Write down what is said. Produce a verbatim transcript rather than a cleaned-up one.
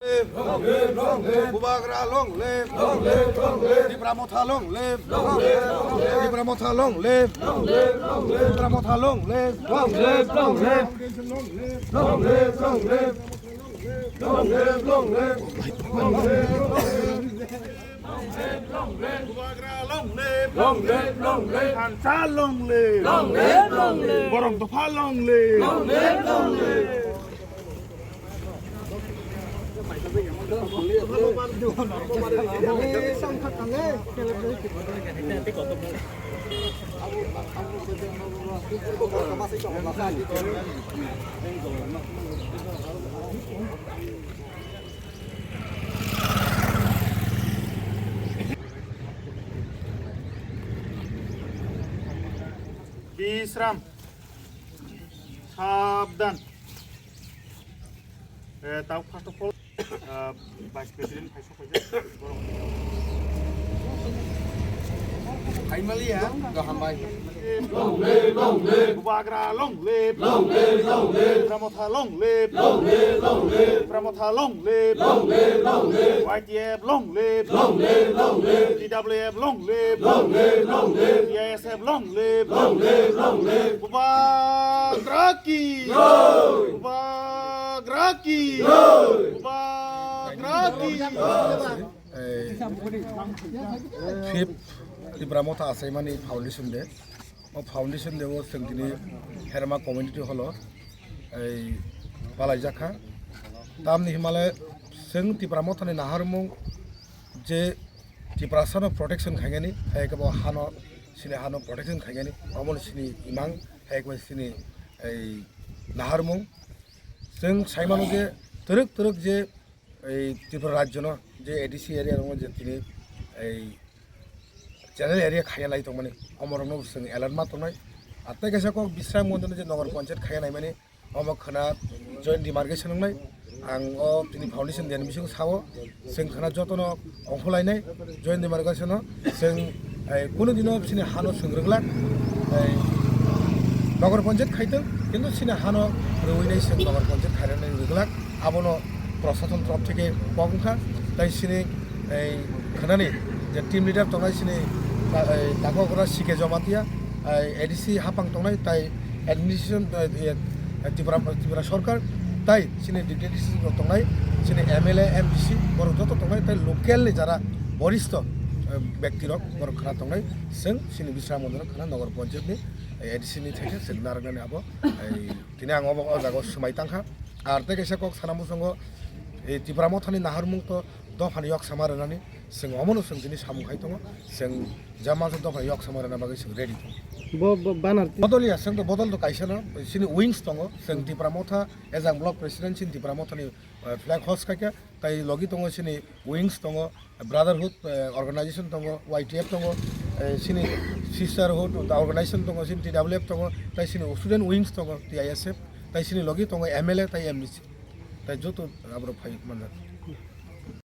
Bubagra long live. Tipra Motha long live. Tipra Motha long live. Tipra Motha long live. Long live, long live. Long live, long live. Long live, long live. Bubagra long live. Long live, long live. Thansa long live. Long live, long live. Borok Dopha long live. Long live, long live. Bisram. Sabdan. Eh, tao first of all, eh, Vice President Phaisok Phaijak. Haimaliya, gaham bai. Long live, long live. Bubagra long live. Long live, long live. Tipra Motha long live. Long live, long live. Tipra Motha long live. Long live, long live. Y T F long live. Long live, long live. T W F long live. Long live, long live. T I S F long live. Long live, long live. Bubagra ki. Jai. Bubagra ki. Jai. Bubagra ki. Ei, fifth Tipra Motha Achaimani Foundation Day. O Foundation Day o chwng tini Herma Community Hall o, ei, palaijak kha. Tamni himale chwng Tipra Mothani naharmung je Tiprasano protection khainani, hai khe bo hano, sini hano protection khainani, omo sini imang, hai khe bo sini ei naharmung. Chwng saimano je twrwk twrwk je ei Tripura rajyono je A D C area rokno je tini ei general area khaiya lai tongmani, omorokno chwng alert ma tongnai. Ar tei kaisa kok Bisram Mondirno je Nagar Panchayat khaiya naimani, omo khwna joint demarcation wngnai. Ang o tini foundation day ni bisingo sao, chwng khwna jotono ongkhorlainai joint demarcation o, chwng, ei, kunu dino chini hano chwng rwglak, ei, Nagar Panchayat khaitwng, kintu chini hano rwinai chwng Nagar Panchayat khairoknai rwglak. Abono prosason torof theke kok wngkha, tai chini ei khwnani je team leader tongnai chini ta-, ei takhuk ora C K Jamatia, ei A D C hapang tongnai, tai administration, ei, ei, Tripura, Tripura sorkar, tai chini deputy D C rok tongnai, chini M L A, M D C borok joto tongnai, tai local ni jara boristho, eh, bekti rok borok khwna tongnai, chwng chini Bisram Mondirno khwna Nagar Panchayat ni, eh, A D C ni theke chwng narwknani abo, ei, tini ang obo o jaga o swmai tangkha. Ar tei kaisa kok sana muchungo, ei Tipra Mothani naharmung to dophani yok sama rwnani, chwng omono chwng tini samung khai tongo, chwng jama se dophani yok sama rwna bagwi chwng ready tongo. Bo, bo, banner ti- Bodol ya, chwng to bodol to kaisa no, chini wings tongo, chwng Tipra Motha, as a block president, chini Tipra Mothani, eh, flag host khaikha, tai logi tongo chini wings tongo, brotherhood, eh, organization tongo, Y T F tongo, eh, chini sisterhood organization tongo, chini T W F tongo, tai chini student wings tongo, T I S F, tai chini logi tongo M L A, tai M D C, tai joto aborok phai manjak.